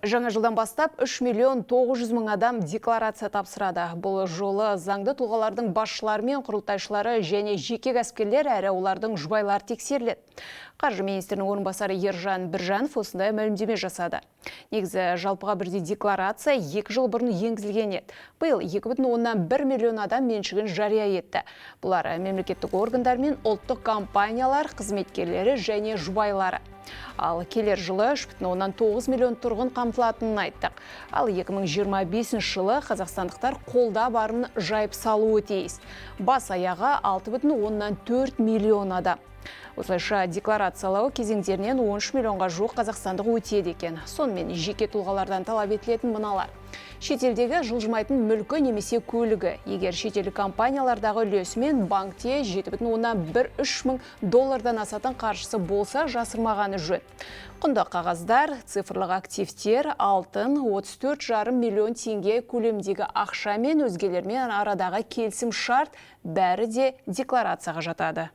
Жаңа жылдан бастап 3 миллион 900 мың адам декларация тапсырады. Бұл жолы заңды тұлғалардың басшылары мен құрылтайшылары және жеке кәсіпкерлер әрі олардың жұбайлары тексеріледі. Қаржы министрінің орынбасары Ержан Біржанов осындай мәлімдеме жасады. Негізі жалпыға бірдей декларация 2 жыл бұрын енгізілген еді. Биыл 2,1 миллион адам меншігін жария етті. Бұлар мемлекеттік органдар мен ұлттық компаниялар қызметкерлері және жұбайлары. Ал келер жылы 3,9 миллион тұрғын қамтылатынын айттық. Ал 2025 жылы қазақстандықтар қолда барын жайып салуы тиіс. Бас аяғы 6,4 миллион адам. Осылайша, декларациялау кезеңдерінен 13 миллионға жуық қазақстандық өтеді екен. Сонымен, жеке тұлғалардан талап етілетін мыналар: шетелдегі жылжымайтын мүлкі немесе көлігі, егер шетелдік компаниялардағы үлесі банкте 7,13 мың доллардан асатын қаржысы болса, жасырмағаны жөн. Құнды қағаздар, цифрлық активтер, алтын, 34,5 миллион теңге көлемдегі ақша мен өзгелермен арадағы келісім шарт, бәрі де декларацияға жатады.